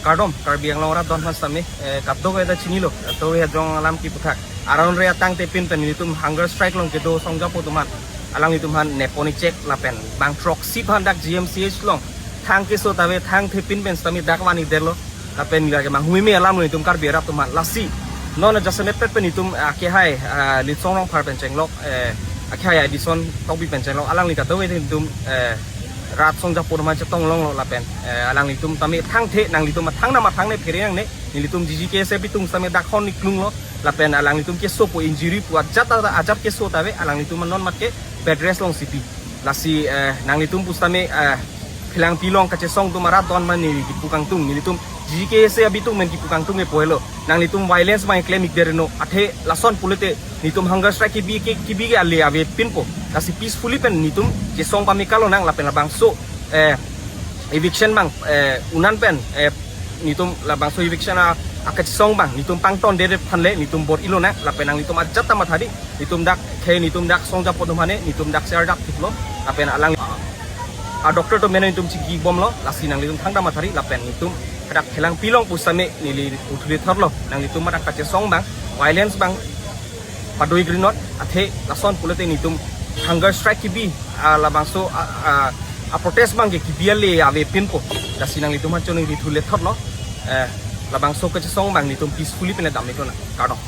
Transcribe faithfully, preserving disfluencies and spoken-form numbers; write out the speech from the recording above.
Kardom, Karbi Anglong arat don aphan sitame, eh, kadokave ta chinilo, kadokave ajong alam kiputhak. Aron re atangte pin pen nelitum hunger strike along kedo songjapo atum aphan, alanglitum aphan nepon ichek lapen bang throksi aphan dak G M C H along thang keso ta ave, thangthe pin pen sitame dak van-ik detlo, lapen nila ke manghumeme alam lo nelitum Karbi arat atum aphan. Lasi non jasemet pet pen nelitum, ah, akehai, ah, Litsong Rongphar pen chenglok, eh, akehai Adison Tokbi pen chenglok, alangli kadokave nelitum, eh, rat songjapo atum aphan chetong longlo lapen, eh, alanglitum tame thangthe nanglitum athang nam athang ne phere nangne, nelitum G G K S A abitung sitame dak hon-ik longlo lapen alanglitum kesopo injury pu ajat ta, ajat keso ta ave, alanglitum non mat ke bed rest alongsi pi. Lasi, eh, nanglitum pusitame, eh, Phelangpi along kachesong atum arat don aphan neli kipu kangtung, nelitum G K S A abitung pen kipu kangtung epo helo. Nanglitum violence abang klem-ik derino, athe lason pulote nelitum hunger strike kebi ke, kebi ke ale ave pinpo. Lasi peacefully pen nelitum chesong pame kalonang lapen labangso, eh, eviction abang, eh, unan pen, eh, nelitum labangso eviction a, akachesong abang nelitum pangtondet aphan le nelitum bor-ilonang lapen nanglitum ajat ta mathari, nelitum dak khei, nelitum dak songjapo atum aphan ne nelitum dak share dak thiklo lapen alang a doctor atum mena nelitum chingki bomlo. Lasi nanglitum thangta mathari lapen nelitum dak Phelangpi along pusitame neli puthule thorlo, nanglitum dak kachesong abang, violence abang pado-ik rinot, athe lason pulote nelitum hunger strike kebi, ah, labangso, ah, ah, a protest abang ke kebi ale ave pinpo. Lasi nanglitum aphan choningri thule thorlo, eh, labangso kachesong abang nelitum peacefully pen dam-ik lonang. Kardom.